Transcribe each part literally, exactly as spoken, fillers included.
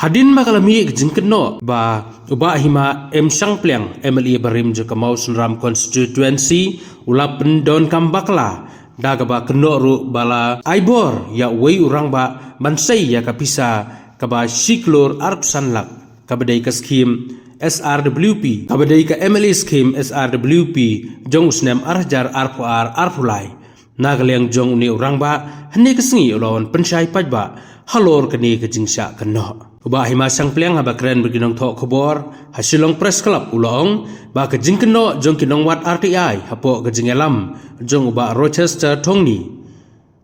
Hadien ba ka la mih ka jingkynnoh ba u Bah Hima M Shangpliang, M L A barim jong ka Mawsynram Constituency, u la pyndonkam bakla, da kaba kynnoh ruh ba la ai bor ïa uwei u rangbah ban sei ïa ka pisa kaba shi klur arphew san lak, kaba dei ka skhim S R W P, kaba dei ka M L A skhim S R W P jong u snem ar hajar arphew ar arphew lai. Na ka liang jong une u rangbah, hynne ka sngi u la wan pynshai paidbah halor kane ka jingshah kynnoh. U Bah Hima Shangpliang, haba kren bad ki nongthoh khubor ha Shillong Press Club, u la ong ba ka jingkynnoh jong ki nongwad R T I hapoh ka jingïalam jong u Bah Rochester Thongni,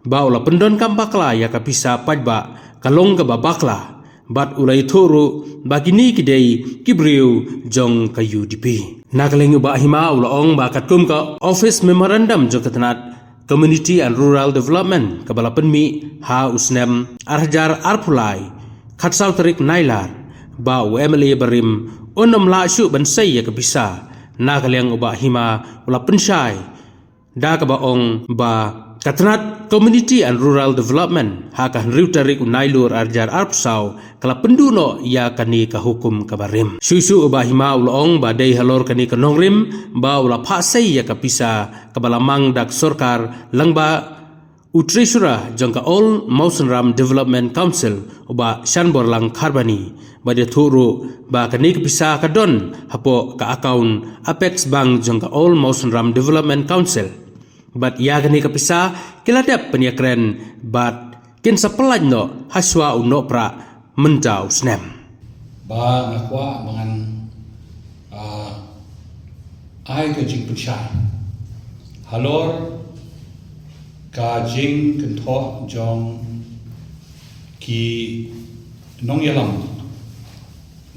ba u la pyndonkam bakla ïa ka pisa paidbah, ka long kaba bakla, bad u la ïathuh ruh ba kine ki dei ki briew jong ka U D P. Na ka liang u Bah Hima u la ong ba katkum ka Office Memorandum jong ka tnat Community and Rural Development kaba la pynmih ha u snem ar hajar arphew lai, khatsaw tarik Nailar, ba u M L A barim un ym lah shuh ban sei ïa ka pisa. Na ka liang u Bah Hima u la pynshai da kaba ong ba ka tnat Community and Rural Development ha ka hynriew tarik u Nailur ar hajar arphew saw ka la pynduh noh ïa kane ka hukum kaba rim. Shuh shuh u Bah Hima u la ong ba dei halor kane ka nongrim ba u la phah sei ïa ka pisa kaba la mang da ka sorkar lyngba u Treasurer jong ka All Mawsynram Development Council, u Bah Shanborlang Kharbani, bad ïathuh ruh ba kane ka pisa ka don hapoh ka account Apex Bank jong ka All Mawsynram Development Council. Bad ïa kane ka pisa ki la dep pynïakren bad kin sa pyllait noh hashwa u Nohprah mynta u snem. Ba nga kwah ba ngan, ah, ai ka jingpynshai halor ka jingkynthoh jong ki nongïalam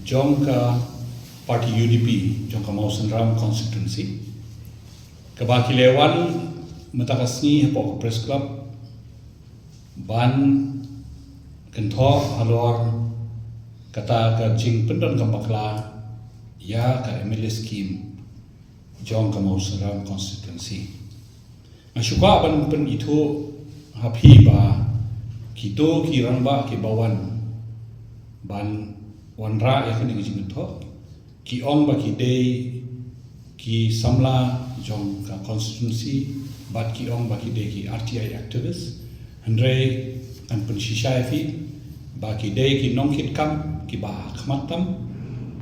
jong ka party U D P jong ka Mawsynram constituency, kaba ki la wan mynta ka sngi hapoh ka Press Club ban kynthoh halor kata ka jingpyndonkam bakla ïa ka M L A scheme jong ka Mawsynram constituency. Nga shu kwah ban pynithuh ha phi ba kito ki rangbah kiba wan ban wanrah ïa kane ka jingkynthoh, ki ong ba ki dei ki samla jong ka constituency, bad ki ong ba ki dei ki R T I activist. Hynrei ngan pynshisha ïa phi ba ki dei ki nongkitkam kiba ha khmat tam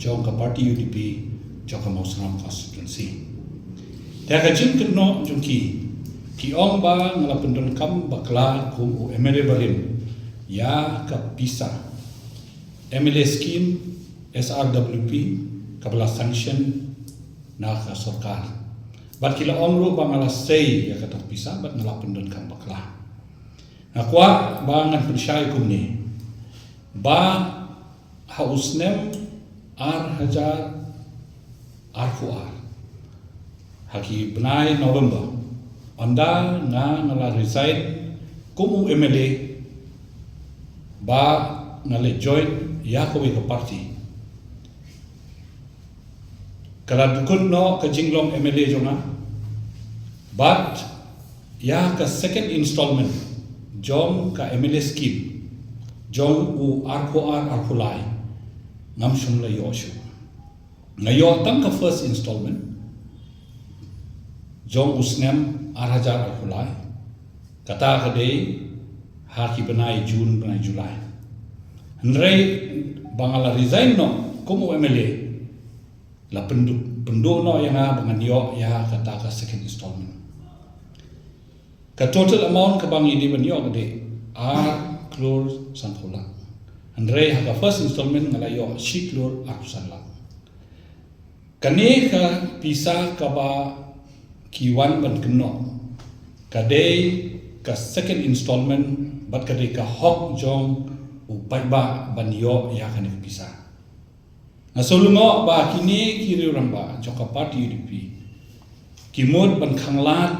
jong ka party U D P jong ka Mawsynram constituency. Te ka jingkynnoh jong ki, ki ong ba nga la pyndonkam bakla kum u M L A barim ïa ka pisa M L A scheme S R W P kaba la sanction na ka sorkar. Bad ki la ong ruh ba nga la sei ïa kata ka pisa bad nga la pyndonkam bakla. Nga kwah ba ngan pynshai kumne ba ha u snem ar hajar arphew ar, ha ki bnai November, ynda nga, nga la resign kum u M L A ba nga la join ïa kawei ka party, ka la dkut noh ka jinglong M L A jong nga. Bad ïa ka second installment jong ka M L A scheme jong u arphew ar arphew lai ngam shym la ïoh shuh. Nga ïoh tang ka first installment jong u snem ar hajar arphew lai, kata ka dei ha ki bnai June, bnai July. Hynrei ba nga la resign noh kum u M L A, la pynduh, pynduh noh ïa nga ba ngan ïoh ïa kata ka second installment. Ka total amount kaba ngi dei ban ïoh ka dei ar klur sanphew lak. Hynrei ha ka first installment nga la ïoh shi klur arphew san lak. Kane ka pisa kaba ki wan ban kynnoh, ka dei ka second installment bad ka dei ka hok jong u paidbah ban ïoh ïa kane ka pisa. Nga sngewlyngngoh ba kine ki riew rangbah jong ka party U D P ki mut ban khanglad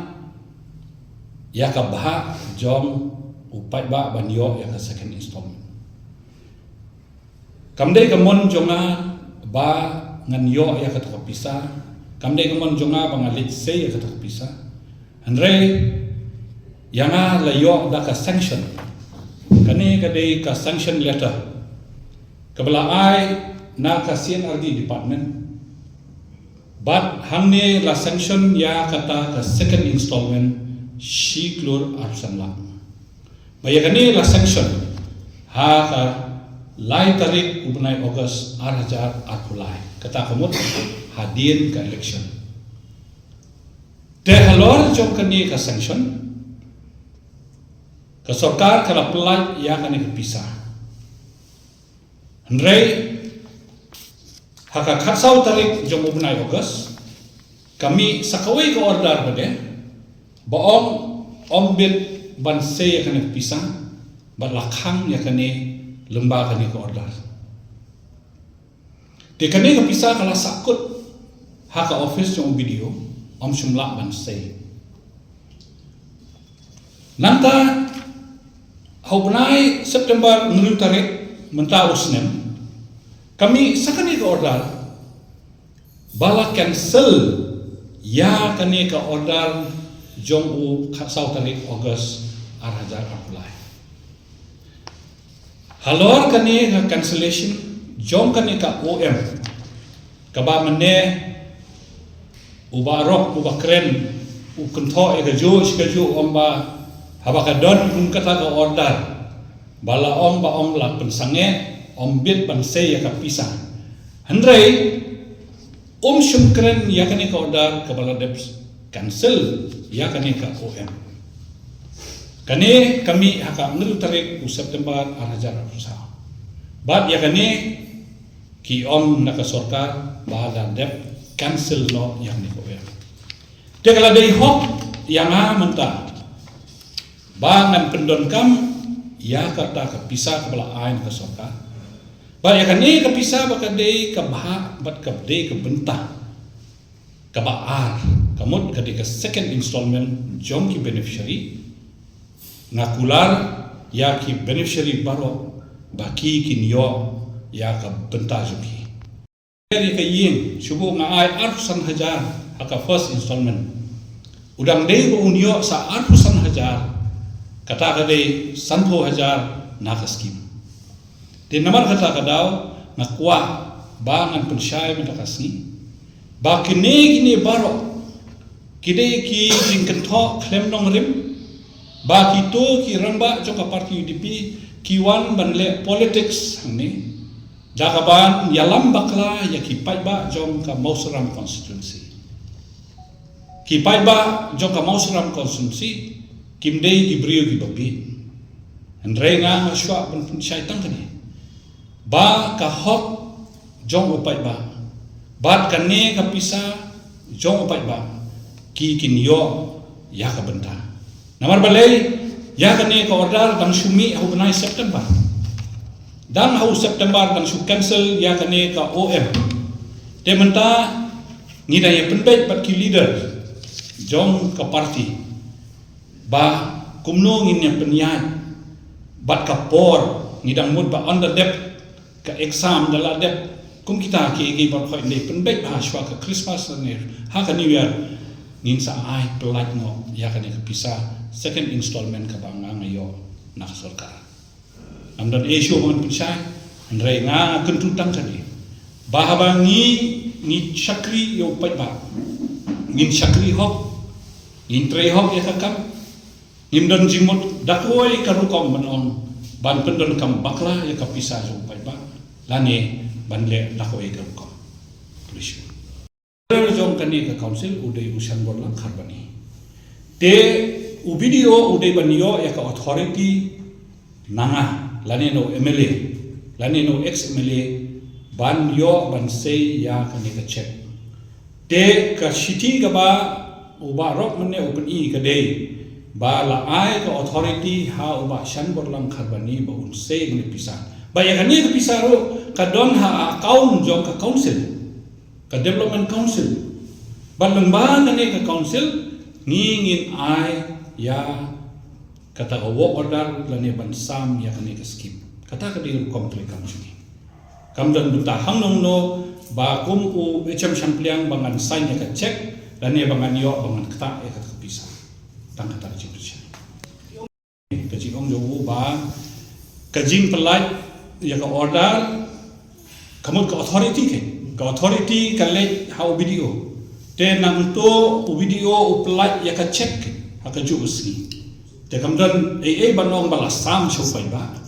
ïa ka bhah jong u paidbah ban ïoh ïa ka second installment. Kam dei ka mon jong nga ba ngan ïoh ïa kata ka pisa, kam dei ka mon jong nga ba nga leit sei ïa kata ka pisa. Hynrei ïa nga la ïoh da ka sanction. Kane ka dei ka sanction letter Kaba la ai na ka C and RD department. Bad hangne la sanction ïa kata ka second installment shi klur arphew san lak. Ba ïa kane la sanction ha ka lai tarik u bnai August ar hajar arphew lai. Kata ka mut hadien ka election. Te halor jong kane ka sanction, ka sorkar ka la pyllait ïa kane ka pisa. Hynrei ha ka khatsaw tarik jong u bnai August, ka mih sa kawei ka order ba dei, ba ong ym bit ban sei ïa kane ka pisa, bad la khang ïa kane lyngba kane ka order. Te kane ka pisa ka la sahkut ha ka office jong u BDO, ym shym lah ban sei. Nangta ha u bnai September hynriew tarik mynta u snem, ka mih sa kane ka order ba la cancel ïa kane ka order jong u khatsaw tarik August ar hajar arphew lai. Halor kane ka cancellation jong kane ka OM, kaba mynne u Bah Rok u ba kren u kynthoh ïa kajuh shi kajuh, ong ba haba ka don kum kata ka order ba la ong, ba ong la pynsangeh, ym bit ban sei ïa ka pisa. Hynrei um shym kren ïa kane ka order kaba la dep cancel ïa kane ka OM. Kane ka mih ha ka hynriew tarik u September ar hajar arphew saw. Bad ïa kane ki ong na ka sorkar ba la dep cancel noh ïa kane ka OM. Te ka la dei hok ïa nga mynta ba ngan pyndonkam ïa kata ka pisa kaba la ai na ka sorkar. Bad ïa kane ka pisa ba ka dei ka bha, bad ka dei ka bynta kaba ar, ka mut ka dei ka second installment jong ki beneficiary. Nga kular ïa ki beneficiary baroh ba ki kin ïoh ïa ka bynta jong ki. Ïa ka ïing, shu buh nga ai arphew san hajar ha ka first installment. U dang dei ba un ïoh sa arphew san hajar, kata ka dei sanphew hajar na ka skim. Te namar kata ka daw nga kwah ba ngan pynshai mynta ka sngi ba kine kine baroh ki dei ki jingkynthoh khlem nongrim, ba kito ki rangbah jong ka party UDP ki wan ban leh politics hangne da kaban ïalam bakla ïa ki paidbah jong ka Mawsynram constituency. Ki paidbah jong ka Mawsynram constituency kim dei ki briew kiba bieit. Hynrei nga nga shuwa ban pynshai tang kane ba ka hok jong u paidbah bad kane ka pisa jong u paidbah ki kin ïoh ïa ka bynta. Namar balei, ïa kane ka order dang shu mih ha u bnai September. Dang ha u September dang shu cancel ïa kane ka OM. Te mynta ngi dang ïa pynbeit bad ki leader jong ka party ba kumno ngin ïa pynïaid bad ka por, ngi dang mut ba ynda dep ka exam, da la dep kum kita ki, ki baroh, hooid, ne pynbeit ha shuwa ka Christmas ne ha ka New Year, ngin sa ai pyllait noh ïa kane ka pisa second installment kaba nga nga ïoh na ka sorkar. Ngam don ei shuh ba ngan pynshai, hynrei nga nga kyntu tang kane ba haba ngi, ngi shakri ïa u paidbah, ngin shakri hok, ngin trei hok ïa ka kam, ngim don jingmut da kawei ka rukom ban ong ban pyndonkam bakla ïa ka pisa jong u paidbah lane ban leh da kawei ka rukom. Khublei shibun. Jong kane ka council u dei u Shanborlang Kharbani. Te u BDO u dei ban ïoh ïa ka authority na nga lane na u MLA lane na u ex MLA ban ïoh ban sei ïa kane ka check. Te ka shithi kaba u Bah Rok mynne u pyni ka dei ba la ai ka authority ha u Bah Shanborlang Kharbani ba un sei kane pisa. Ba ïa kane ka pisa ruh ka don ha account jong ka council, ka development council. Bad lyngba kane ka council ngi ngin ai ïa kata ka work order lane ban sam ïa kane ka scheme. Kata ka dei rukom treikam jong ngi. Kam don bynta hangno hangno ba kum u HM Shangpliang ba ngan sign ïa ka check lane ba ngan ïoh, ba ngan ktah ïa kata ka pisa. Tang kata ka jingpynshai. Ka jingong jong u ba ka jingpyllait ïa ka order Ka mut ka authority ka, ka authority ka leit ha u B D O. Te nangto u B D O u pynlait ïa ka check ha kajuh ka sngi. Te kam don ei ei ban ong ba la sam sha u paidbah.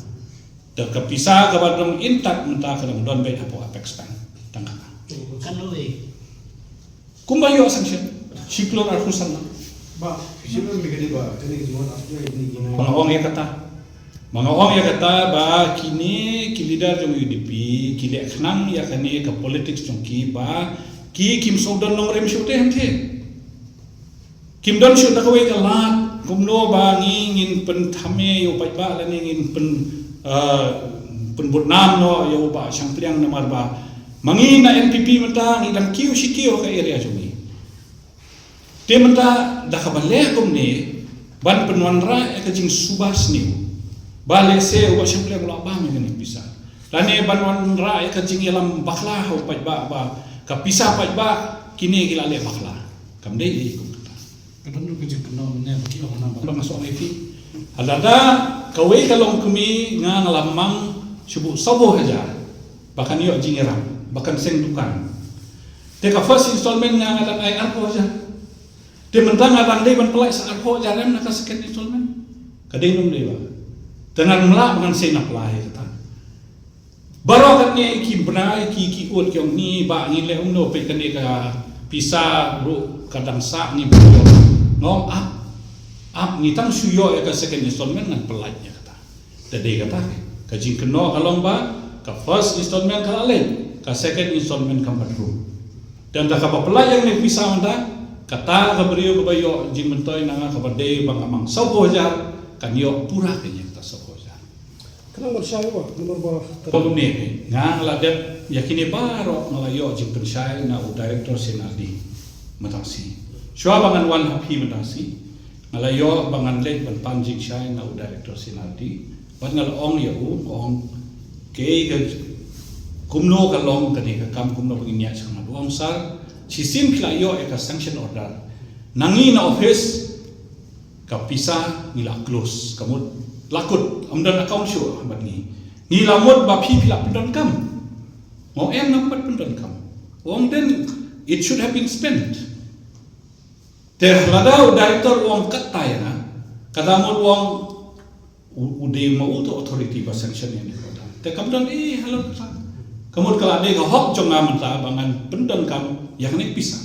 Te ka pisa kaba dang intact mynta ka dang don beit hapoh Apex Bank. Tang kata. Kan lo ei. Kumba ïoh sanction, shi klur arphew san. Ba, shi klur me ka dei ba, kane ka jingwan arphew san ne ki nai. Ba nga ong ïa kata. Ba nga ong ïa kata ba kine ki leader jong U D P ki leh khnang ïa kane ka politics jong ki ba ki kim sngewdon nongrim shuh te hangte. Kim don shuh da kawei ka lad kumno ba ngi ngin pynthame ïa u paidbah lane ngin pyn, ah, pynbudnam noh ïa u Bah Shangpliang namar ba ma ngi na N P P mynta ngi dang kiew shi kiew ha ka area jong ngi. Te mynta da kaba leh kumne ban pynwanrah ïa ka jingsuba sniew. Ba lehse u Bah Shangpliang u la bam ïa kane ka pisa. Lane ban wanrah ïa ka jingïalam bakla ha u paidbah ba ka pisa paidbah kine ki la leh bakla. Kam dei ei kum kata. Ka don ruh ka jingkynnoh mynne ba ki ong nang ba nga shu ong ïa phi. Lada kawei ka longkmie nga, nga la mang shu buh sawphew hajar ba kan ïoh jingïarap, ba kan seng dukan. Te ka first installment nga, nga dang ai arphew hajar. Te mynta nga dang dei ban pynlait sa arphew hajar em na ka second installment. Ka dei ne ym dei Bah? Te ngan ym lah ba ngan sei na pla ïa kata. Baroh katne ki bnai ki, ki ud ki ong ngi Bah ngi leh kumno, peit kane ka pisa ruh ka dang sah, ngi ba ïoh. Nga ong ap, ap, ngi tang shu ïoh ïa ka second installment ngan pynlait ïa kata. Te dei kata ka jingkynnoh ka long ba ka first installment ka la leit, ka second installment kam pat rung. Te ynda kaba pynlait ïa kane ka pisa mynta, kata ka briew kaba ïoh jingmyntoi na nga kaba dei ba nga mang sawphew hajar kan ïoh pura kane kata sawphew hajar. Kane ban shai ba, namar ba ka kumne, nga la dep ïa kine baroh, nga la ïoh jingpynshai na u Director C and RD mynta shi. Shuwa ba ngan wan ha phi mynta shi, nga la ïoh ba ngan leit ban pan jingshai na u Director C and RD. Bad nga la ong ïa u, nga ong, kaei ka, kumno ka long kane ka kam, kumno ba ngin ïaid shakhmat. U ong, sir, shisien phi la ïoh ïa ka sanction order na ngi na office, ka pisa ngi la close, ka mut la kut, ym don account shuh bad ngi. Ngi la mut ba phi, phi la pyndonkam. Nga ong em, ngam pat pyndonkam. U ong then it should have been spent. Te lada u Director u ong katta ïa nga, ka dei mut u ong u, u dei ma u tu authority ba sanction ïa kane ka order. Te kam don ei halor kata. Ka mut ka la dei ka hok jong nga mynta ba ngan pyndonkam ïa kane ka pisa.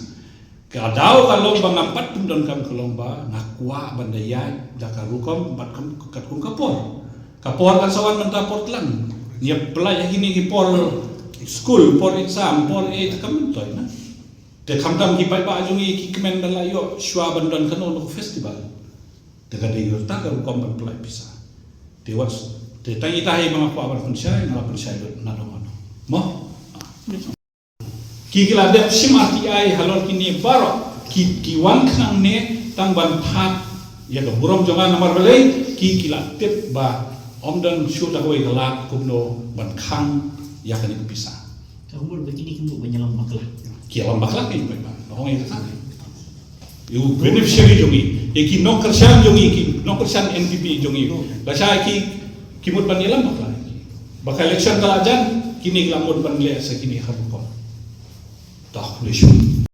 Ka daw ka long ba ngam pat pyndonkam ka long ba nga kwah ban da ïaid da ka rukom bad kum, katkum ka por. Ka por kan sa wan mynta por tlang. Ngi ïa pynlait ïa kine ki por skul, por exam, por ei te kam myntoi na. Te khamtam ki paidbah jong ngi ki kmen da la ïoh shuwa ban don kano kano ka festival. Te ka dei kata ka rukom ban pynlait pisa. Te wat, te tang ita hi ba nga kwah ban pynshai, nga la pynshai lut na dong ano. Mo? Ki, ki la dep shim R T I halor kine baroh, ki, ki wan khnang ne tang ban phah ïa ka burom jong nga namar balei, ki, ki la tip ba ym don shuh da kawei ka lad kumno ban khang ïa kane ka pisa. Ka mut ba kine ki mut ban ïalam bakla. Ki ïalam bakla ki, ba, ba, ba ong ïa kata. Ïa u beneficiary jong ngi, ïa ki nongkyrshan jong ngi, ki nongkyrshan N P P jong ngi. Lashai ki, ki mut ban ïalam bakla. Ba ka election ka la jan, kine ki la mut ban leh sa kine ha rukom. Tah, leh shuh.